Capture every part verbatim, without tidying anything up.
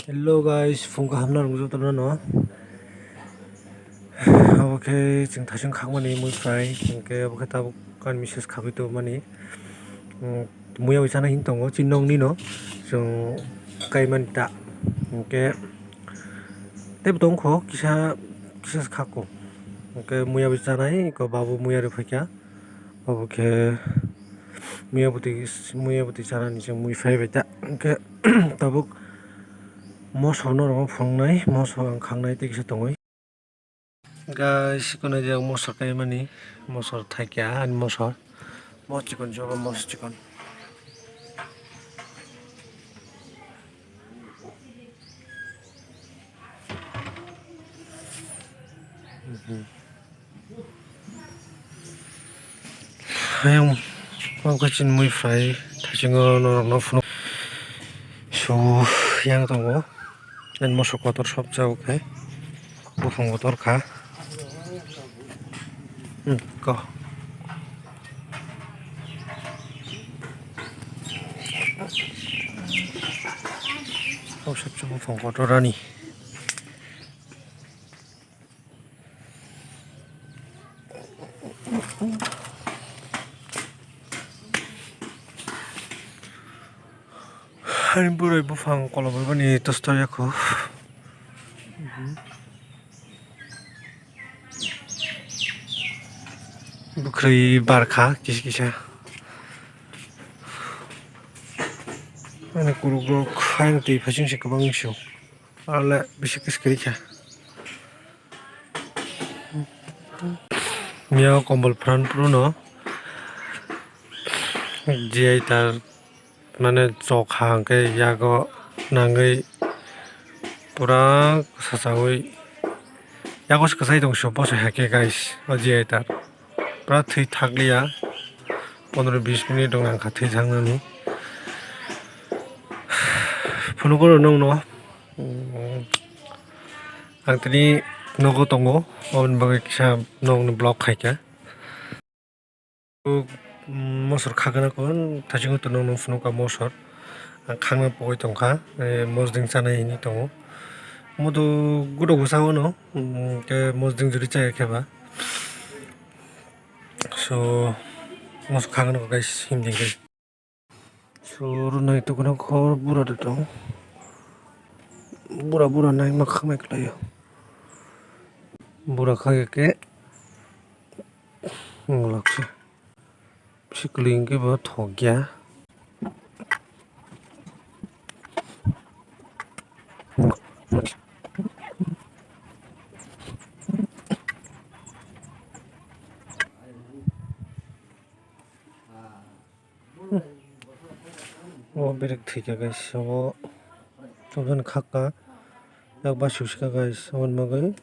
Hello guys, phung kaham no rwngwi jotono no. Obo khe chwng thaichung khakmani mui phai, hinkhe obo khe tabuk ani message khagwi tongmani. Hmm, muya bai chana hin tongo, chini nokni no chwng kaimani ta. Hinkhe teibo tongkho kisa, kisa se khakko. Hinkhe muya bai chanai, eko babu muya rwi phaikha. Obo khe muya bwtwi, muya bwtwi chanani chwng mui phai bai ta. Hinkhe tabuk moso norok phunuknai, moso ang khangnai tei kisa tongwi. Guys, kono je mosor kaimani, mosor thaikya ani mosor. Mos chikon jogo, mos chikon. Ayang, omo khe chini mui phai, thaisingo norokno phunuk. So, yang tongo. Ani mosok kotor sop jagw khe. Buphang kotor kha. Hmm, ko. O sop buphang kotor ani. Ani bwrwi buphang kolom bwbani tosto yakho. Bwkhwrwi barkha kisa kisa. Ani kurukrok ani twi phaichung se kwbang wngsu. Arle bisi kwskwrwi kha. Mia kombol pran pruno G I tar mane chokha hwnkhe yago nangwi pura kwsachawi yago se kwchai tong sio bwsai hakhe guys o G I tar. Pura thwi thakliya, pondro bis minute rok nangkha thwi thaknani. Phunukgo rw nokno, ang tini nogo tongo, oboni bagwi kisa nokni vlog khaikha. Mosor khakna khe thaisingo tongo nokno phunukha mosor, khakna pogwi tongkha, mosdeng chanai hinwi tongo. Modo godo bwsa ono, tei mosdeng juri chaya khe ba. So, mosok khaknw guys, himdi hwnkhe. So, rwnai tukuna khor bura de tong. Bura, bura nai ma khaknai khlaio. Bura khakya khe, wng lakse. Sikling khe bo thokya. O berek thwikha guys, obo tubun khakha, yak basiusikha guys, aboni bagwi.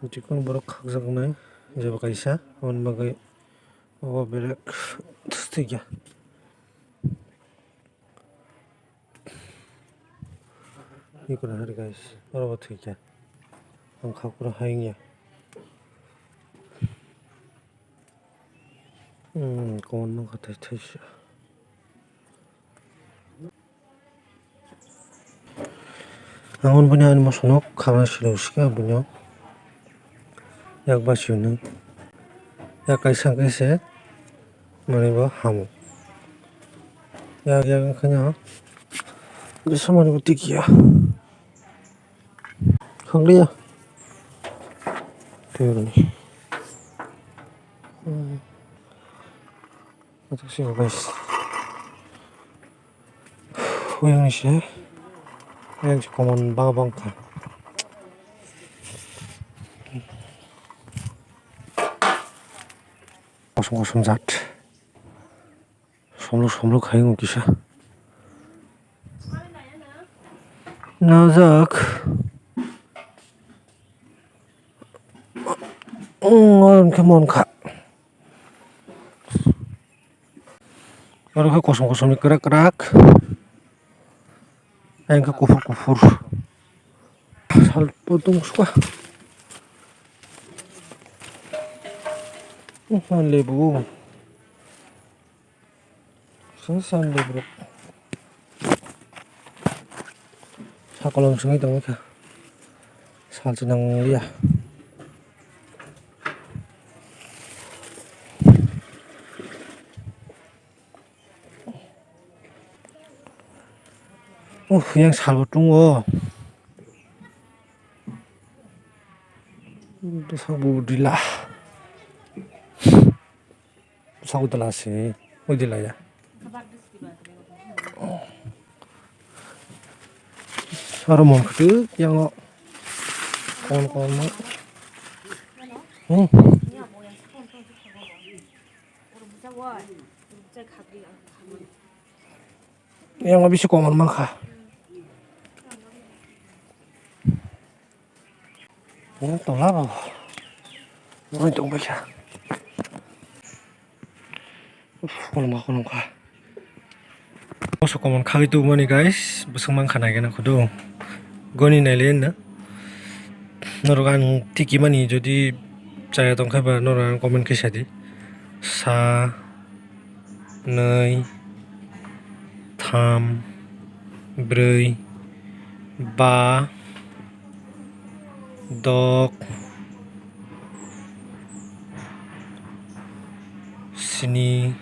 Jikun borok khakjaknai jeba kaisa, aboni bagwi obo berek thwikha. Ikora hari guys, oro bo thwikha. Ang khakura hai wngya. Hmm, kon nokha thai thai se. Ang bini ani moso nok khana silo sika bini yak basi hwnwi yak kaisa kaisa manwi bo hamo yak yak wngkha no bisa manwi bo tikya. Hwngliya. Twi rwni. Hmm. Athuk sini guys. Uyang ni se. Uyang se common bang bang kha. Kosom kosom jat. Somlok somlok hai wng kisa. Najak. Wng, oro hwnkhe mon kha. Oro khe kosom kosom ni kwrak kwrak. Ayang khe kuphur kuphur. Sal potung suka. Lebu. Sini sini lebu. Sakolom songwi tongwi kha. Salsa nangliya. Uh, yang salbo tongo. Bwsakbo dila. Bwsakbo dila se. Ui dila ya. Aro mon khwtwk yango. Kon kon ma. Hmm. Yang bisi komor mankha. Yang tola rok. Noroi tongbaikha. Uff, koloma kolomkha. Boso komon khagwi tubumani guys, bwswk mankha naikhe nakhudu. Goni naile na. Norok ang tikimani jodi chaya tongkha ba norok ang comment khe sadi. Sa, nwi, tham, brwi, ba, dok, sni,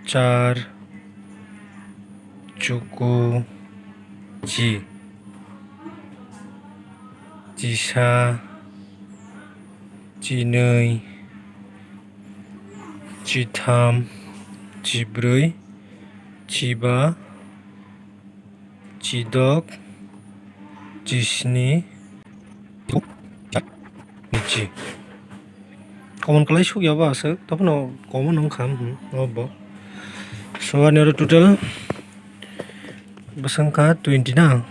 char, chuku, chi, chisa, chinwi, chitham, chibrwi, chiba, chidok, chisni, chi. Common kwlai sukya ba aswk, tophano common wngkha, hmm, obo. So, ani oro total bwswk wngkha twenty na?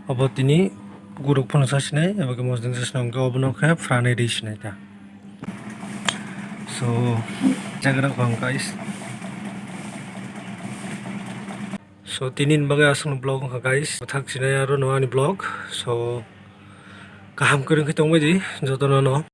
Obo tini guruk phano sa sinai, abo khe mosodeng sa sinai, hwnkhe obono khe phranwi rwi sinai ta. So, jagra phang guys. So, tini ni bagwi aswkno vlog wngkha guys. Thak sinai aro no ani vlog. So, kaham kwrwng khe tongbai di jotono no.